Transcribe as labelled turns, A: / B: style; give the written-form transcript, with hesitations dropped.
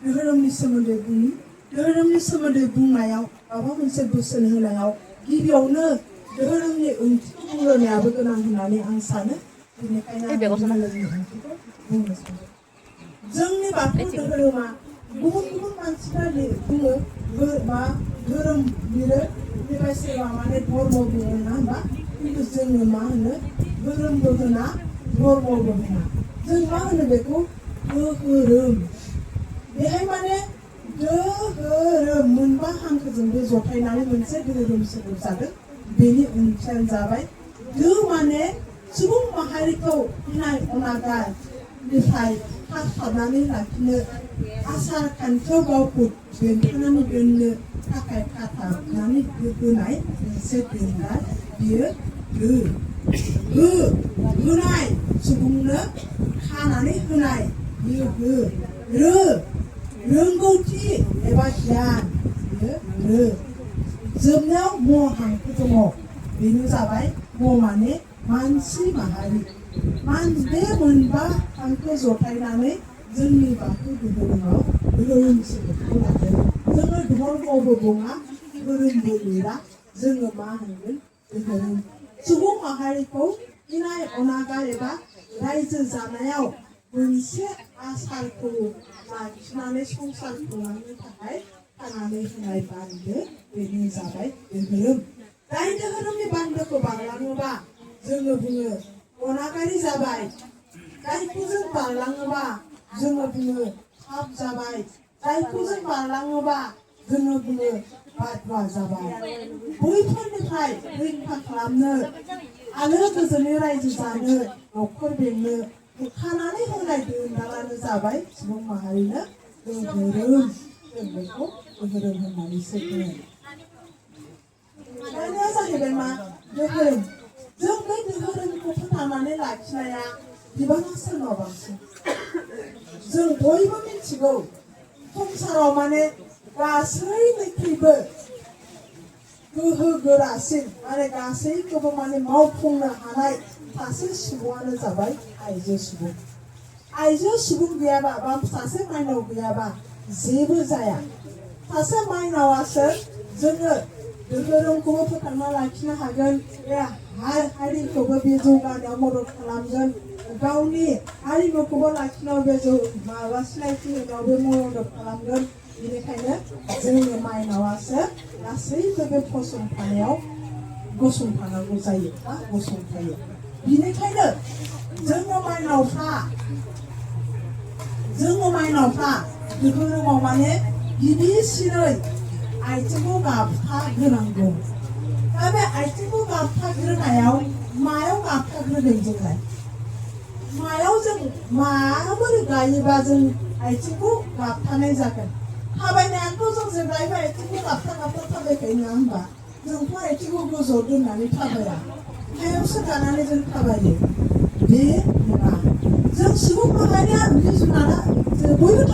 A: धोरोमनि सोमोन्दै बुंनि धोरोमनि सोमोन्दै बुंनायाव माबा मोनसे बोसोन होनायाव गिबियावनो धोरोमनि ओंथिखौ बुंग्रोनायाबो गोनां होननानै आं सानो बेनिखायनो धोरोमनि ओंथिखौ बुंनो सानो जोंनि बाथौ धोरोमा गुबुन गुबुन मानसिफ्रा बुङो मा धोरोम लिरो बेनिफ्राय सोरबा माने धर्म बुङो ना होनबा खिन्थु जोङो मा होनो धोरोमबो होना धर्मबो होना जों मा होनो बेखौ धोरोम बेहाय माने धोरोम मोनबा हांखोजों बे जथायनानै मोनसे धोरोम सोदोब जादों बेनि ओंथियानो जाबाय धो माने सुबुं माहारिखौ इनाय अनागारनिफ्राय खाथाबनानै लाखिनो आसार खान्थियाव गावखौ बेंथेनानै दोननो थाखाय खाथाबनानै होनाय मोनसे दोनग्रा बियो होनाय सुबुंनो खानानै होनाय बियो रोंगौथि एबा गियान बियो जोबनायाव म हांखो दङ बेनो जाबाय म माने मानसि माहारि बे मोनबा हांखो जथायनानै जोंनि बाथौ धोरोमाव धोरोम सोदोबखौ लादों जोङो धर्मबो बुङा धोरोमबो लिरा जोङो मा होनगोन धोरोम सुबुं माहारिखौ इनाय अनागार एबा रायजो जानायाव मोनसे आसारखौ लाखिनानै संसार खुंलांनो थाखाय खानानै होनाय बान्दो बेनो जाबाय धोरोम जाय धोरोमनि बान्दोखौ बारलाङोबा जोङो बुङो अनागारि जाबाय जायखौ जों बारलाङोबा जोङो बुङो पाप जाबाय जायखौ जों बारलाङोबा जोङो बुङो बादुवा जाबाय बैफोरनिफ्राय रैखा खालामनो आलो गोजोनै रायजो जानो न'खर बेंनो खानानै होनाय दोनदालानो जाबाय सुबुं माहारिनो धोरोम जों बेखौ धोरोम होननानैसो बुङो दानिया जाहैबाय मा धोरोम जों बे धोरोमखौ फोथांनानै लाखिनाया बिबाना सोरनाव बांसिन जों बयबो मिथिगौ संसाराव माने गासैनिख्रुइबो गोहो गोरासिन माने गासैखौबो माने मावफुंनो हानाय सासे सुबुङानो जाबाय आइजो सुबुं गैयाबा बा सासे माइनाव गैयाबा जेबो जाया सासे माइनावासो जोङो धोरोमखौबो फोथांना लाखिनो हागोन बे हारिखौबो बे जौगानायाव मदद खालामगोन गावनि हारिमुखौबो लाखिनायाव बे माबा सिनायथि होनायाव बे मदद खालामगोन बेनिखायनो जोंनि माइनावासो गासैबो बे फसंथानायाव गसंथानांगौ जायो बा गसंथायो बेनिखायनो जोङो माइनावफ्रा धोरोमाव माने गिबिसिनै आथिंखौ गाबथाग्रोनांगौ दा बे आथिंखौ गाबथाग्रोनायाव मायाव गाबथाग्रोदों जोंलाय मायाव जों माबोरै गायोबा जों आथिंखौ गाबथानाय जागोन थाबायनायाथ' जों जेब्लायबो आथिंखौ गाबथा थाबायखायो नङा होनबा जोंथ' आथिंखौ गोजौआव दोननानै थाबाया हायावसो गानानै जों थाबायो बे नङा जों सुबुं माहारिया जुनारा बयबो